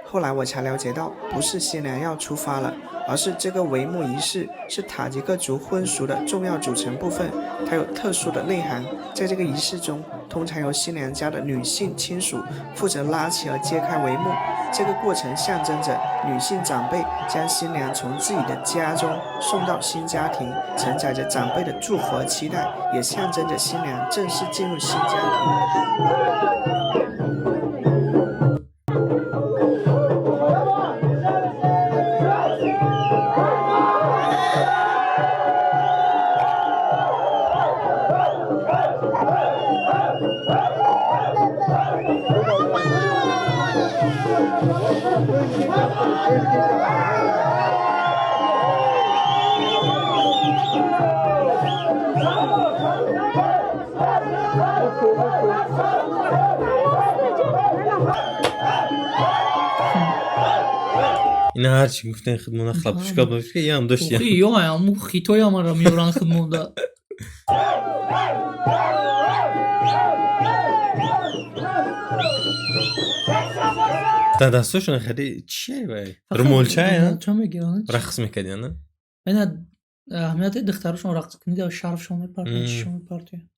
后来我才了解到，不是新娘要出发了，而是这个帷幕仪式是塔吉克族婚俗的重要组成部分，它有特殊的内涵。在这个仪式中，通常由新娘家的女性亲属负责拉起和揭开帷幕。这个过程象征着女性长辈将新娘从自己的家中送到新家庭，承载着长辈的祝福和期待，也象征着新娘正式进入新家庭。 Ина ҳарчи гуфтем хидмона хлопушка бошка ям дошт. Ё аму хитоя маро меёранд хидмонда. Дар дастошон хеле чие вай? Румолча румолча мегиранд. Рақс мекардиан? Ина аҳамияти духтарошон рақс кунид, шарфшон мепартоянд, чишон мепартоянд.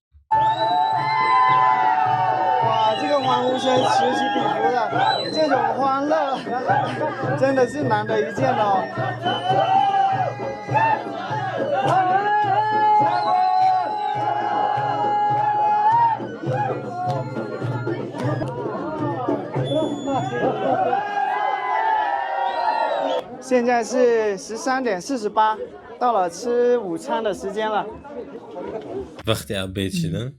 哇，这个欢呼声此起彼伏的，这种欢乐真的是难得一见的哦。现在是13点48，到了吃午餐的时间了。 Вақти обед шидан.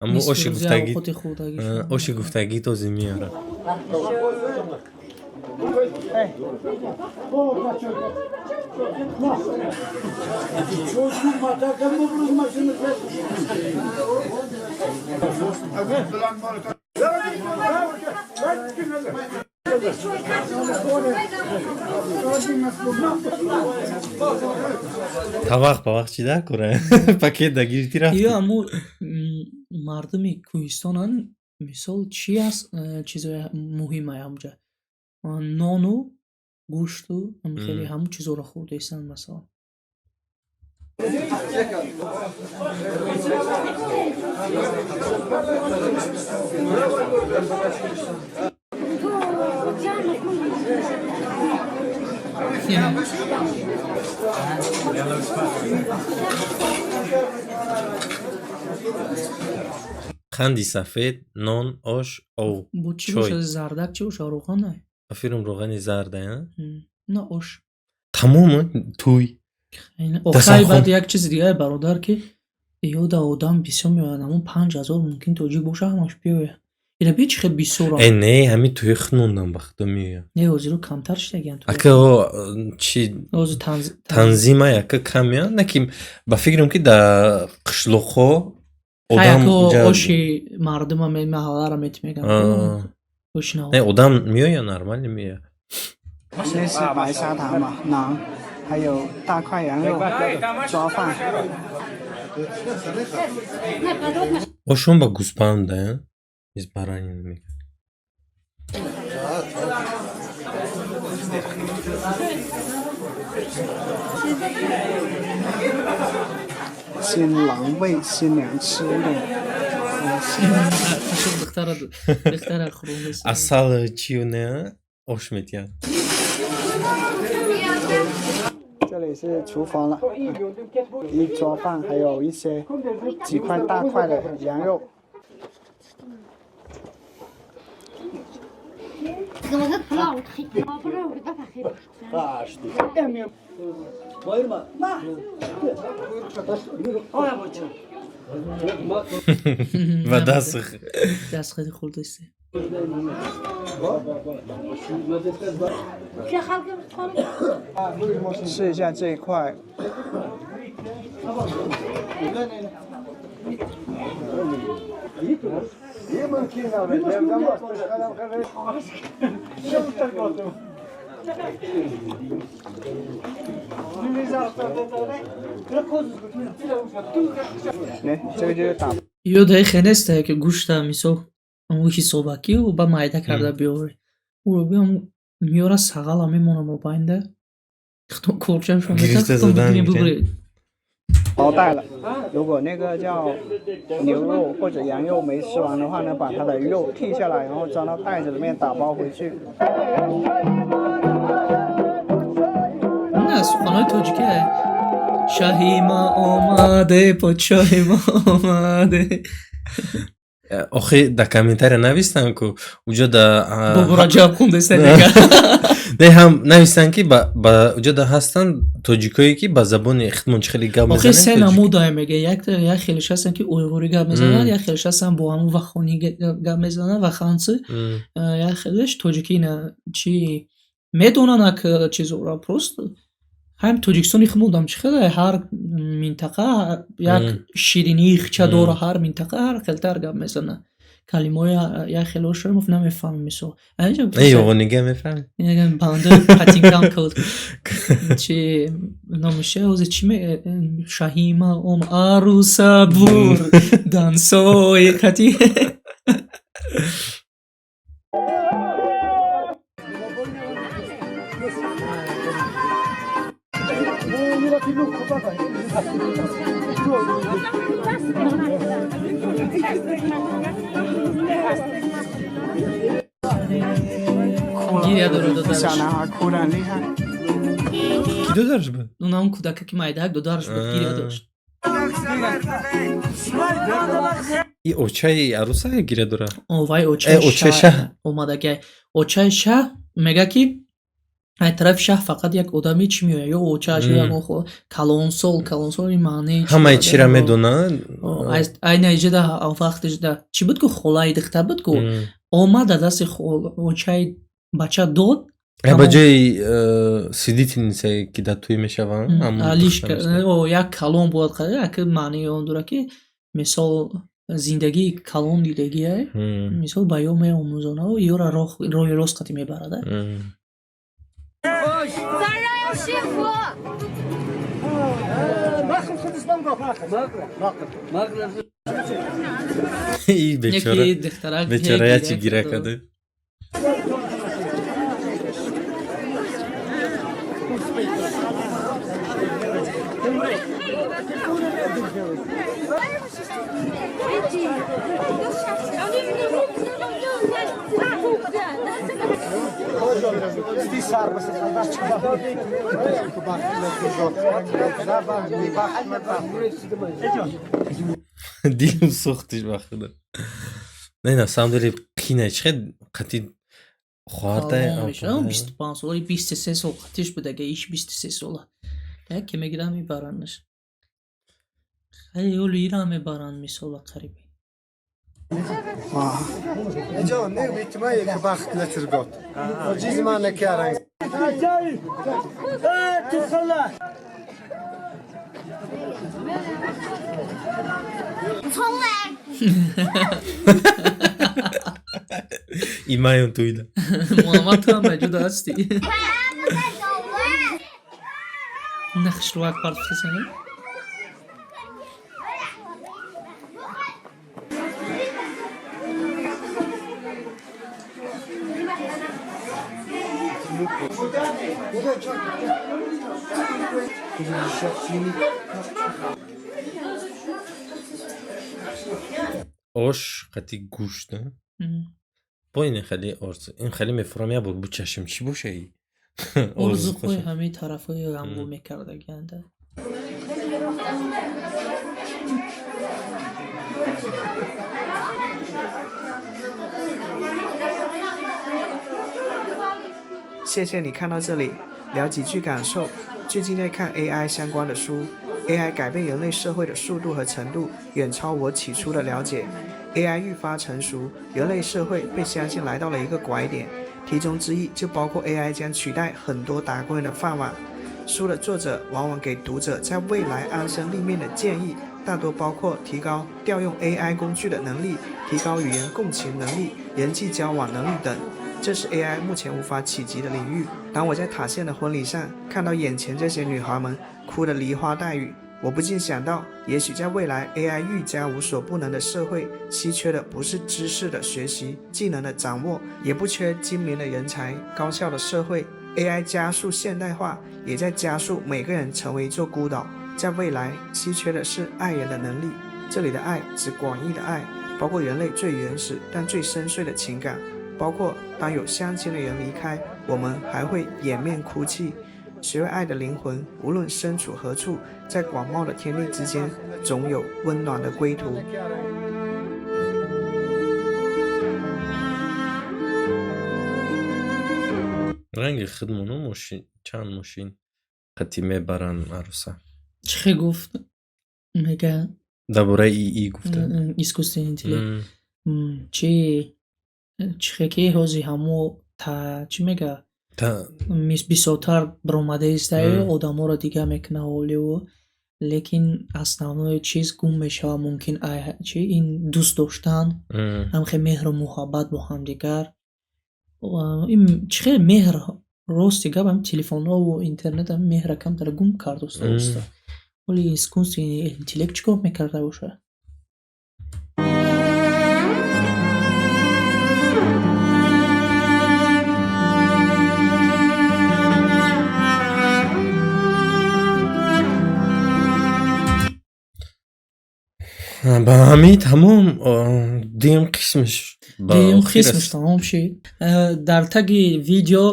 Аммо оши гуфтагӣ оши гуфтагӣ този меёрад. Тавақ ба вақт чӣ дар кора? Пакет да гирифтӣ рафтӣ. Ё аму мардуми кӯҳистонанд, мисол чи аст чизои муҳимае ҳамҷа? Нону гӯшту хеле ҳамун чизоро хӯрдаистанд масалан. Қанди сафед, нон, ош, ов, Бо чӣ чой. бошад? Зардак чӣ бошад? Рӯғане? Ба фикрам рӯғани зарда. На ош. Тамом тӯй. Охай баъд як чизи дигаре бародар ки ёда одам бисёр меояд, ҳамун 5000 мумкин тоҷик боша ҳамаш биёяд. Ира би чӣ хел бисёрам. Э не, ҳамин тӯи хунондан ба худо меояд. Не, ҳозиро камтар шудагианд. Ака чи ҳозир танзима яка кам меояд, на ки ба фикрам ки дар қишлоқҳо одам оши мардума маҳалларо метимеган. Не, одам меояд, нормально меояд. 这是白砂糖嘛，馕，还有大块羊肉，抓饭。 Ошон ба гӯспанд да, из баранина мегӯяд. 新郎喂新娘吃一点。 Асал чию не ош метиҳад. 这里是厨房了，一桌饭，还有一些几块大块的羊肉。 Ва даст даст хеле хурдасте. 试一下这一块。来，这个就是打。 Ё даи хенесте ки гӯшта мисол Ҳамун ҳисобакию ба майда карда биёварӣ. Ӯро биём меёра, сағала мемона мобайнда. Хитон корчашон Гирифта задан мегиранд. 包袋了。如果那个叫牛肉或者羊肉没吃完的话呢，把它的肉剔下来，然后装到袋子里面打包回去。 На, суханои тоҷикӣ. Шаҳи ма омаде, подшоҳи ма омаде. Охи, дар комментария навистанд, ку уҷо да Бобо Раҷаб хундаста дигар. Не, ҳам навистанд, ки ба уҷо да ҳастанд тоҷикое, ки ба забони худмон чӣ хеле гап Охи, се мезананд, тоҷик. Намудае мега. Як хелеш ҳастанд, ки уйғурӣ гап мезананд, як хелеш ҳастанд, бо ҳамун вахонӣ гап мезананд, ваханцы. Як хелеш тоҷикӣ на чӣ медонанд, ак чизора просто ҳам Тоҷикистони худмон чӣ хеле ҳар минтақа як ширинии хича дора, ҳар минтақа ҳар хелтар гап мезанад. Калимаҳои як хелошро намефаҳмем, мисол. Не, ёғонига мефаҳмед? Банду патинкам код чи номише ҳозир чи шаҳима ом аруса бур дансои қати. Гиря дора 小 додараш. 男孩哭得很厉害。 Ки додараш буд? Он ҳамн кӯдака, ки майдаак, додараш буд, гиря дошт. И очаи аруса гиря дора? Вай Э, очаи очаи шаҳ шаҳ. омадагай. Очаи шаҳ мега, ки ай тарафи шаҳ фақат як одами чӣ меояд, ё очааш, ё ягон калонсол. Калонсол ин маънии чӣ Ҳамаи дорад? чиро медонанд. Айна иҷода вақтишда чӣ буд, ку холаи духтар буд, ку омад, дар дасти очаи бача дод. Э, ба ҷои свидетельница, ки дар тӯй мешаванд, ҳамон Алиш духтар мешавад. Як калон бояд, як маънии он дорад, ки мисол зиндагии калон дидагиай, мисол ба ё меомӯзонаву ёра роҳи рост қати мебарад. 咱让要幸福。 И бечора Яки духтарак бечора гиря ячи гиря кард. карда. Дилам сӯхтиш, ба худо. Не, на самом деле қина чӣ хел қати хоҳарта. Калон мешавад, 25 сола, 23 сол қатиш буд, ага иш 23 сола. Яке мегиранд, мебарандаш. Хеле ёлу ира мебаранд, мисола қариби. 哇， جو نبيت ما يكبخت لترقط وجيز ما نكارن. 从来。 Имаён туида. Муҳаммад, ту ҳам маҷуда ҳастӣ. Нахшрувак партфтесана. Ош қати гӯшт, на? Бо ин хеле орзу, ин хеле мефурам, як бор бучашем, чӣ боша и Орзуҳои ҳамаи тарафҳои ғамгун мекардагианда. 谢谢你看到这里，聊几句感受。最近在看 AI 相关的书，AI 改变人类社会的速度和程度远超我起初的了解。AI 愈发成熟，人类社会被相信来到了一个拐点，题中之意就包括 AI 将取代很多打工人的饭碗。书的作者往往给读者在未来安身立命的建议，大多包括提高调用 AI 工具的能力、提高语言共情能力、人际交往能力等。这是 AI 目前无法企及的领域。当我在塔县的婚礼上看到眼前这些女孩们哭得梨花带雨，我不禁想到，也许在未来 AI 愈加无所不能的社会，稀缺的不是知识的学习、技能的掌握，也不缺精明的人才、高效的社会。AI 加速现代化，也在加速每个人成为一座孤岛。在未来，稀缺的是爱人的能力。这里的爱指广义的爱，包括人类最原始但最深邃的情感，包括当有相亲的人离开，我们还会掩面哭泣。学会爱的灵魂，无论身处何处，在广袤的天地之间，总有温暖的归途。 Ранги худмону мошин, чанд мошин қатӣ мебаранд арӯса. Чӣ хел гуфт, мега? Дар бораи ИИ гуфта. Искусственный интеллект. Чӣ хел ки ҳози ҳамо та чӣ мега, бисёртар баромадаистаю одаморо дига мекуна ҳоливу, лекин основной чиз гум мешавад мумкин, чи ин дӯст доштан, ҳамхел меҳру муҳаббат бо ҳамдигар. Ин чӣ хел меҳр, рости гап, ҳами телефонҳову интернет ҳами меҳра камтар гум кард оста оста. Ҳоли искусственный интеллект чӣ кор мекарда бошад? Ба ҳамин тамом, дуюм қисмиш ба Дуюм охир қисмиш расид. Тамом шид. Дар таги видео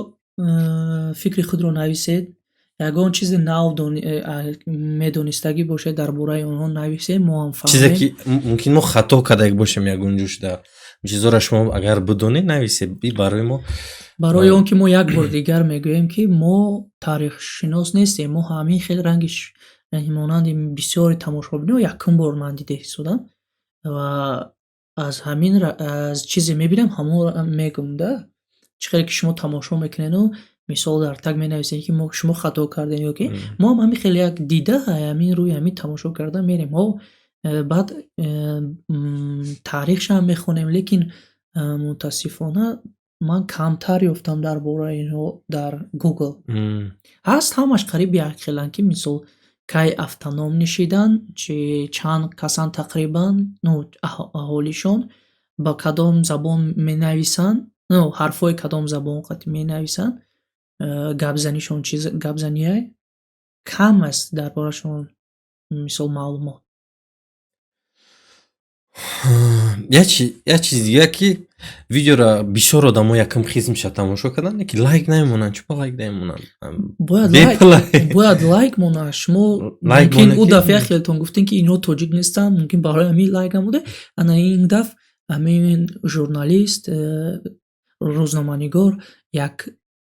фикри худро нависед, ягон чизи нав медонистагӣ бошед, дар бораи онҳо нависед, мо ҳам Чизе фаҳмем. Ки мумкин мо хато карда бошем ягон ҷо шуда, чизоро шумо агар бидонед, нависед, и барои мо. Барои он ки мо як бор дигар мегӯем, ки мо таърихшинос нестем, мо ҳамин хел ранги монанди бисёри тамошобино якум бор ман дида истодам ва аз ҳамин аз чизе мебинам, ҳамонро мегӯм да. Чӣ хеле ки шумо тамошо мекунеду мисол дар таг менависед, ки мо шумо хато кардем ё ки мо ҳам ҳамин хел як дида, ҳамин рӯи ҳамин тамошо карда мерем. Ҳо, баъд таърихшам мехонем, лекин мутаассифона ман камтар ёфтам дар бораи инҳо дар Google. Ҳаст, ҳамаш қариб якхеланд, ки мисол кай автоном нишидан, чи чанд касан тақрибан, ну, аҳолишон, ба кадом забон менависанд, ну, ҳарфҳои кадом забон қати менависанд, гапзанишон чиз гапзанияй, кам аст дар борашон мисол маълумот. Як чизи дига, ки видеора бисёр одамо якум қисмша тамошо карданд, лекин лайк намемонанд. Чӯпа лайк намемонанд? Бояд Бепулай. Бояд лайк монад. Шумо Лайк мумкин монед ӯ ки- дафъа хелтон гуфтем, ки инҳо тоҷик нестанд, мумкин барои ҳамин лайк намуда. Ана ин дафъ ҳамин журналист, рӯзноманигор як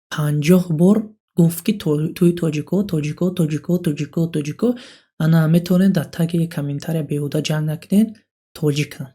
50 бор гуфт, ки тӯи тоҷико, тоҷико, тоҷико, тоҷико, тоҷико. Ана метавонед дар таги комментария беҳуда ҷанг накунед, тоҷиканд.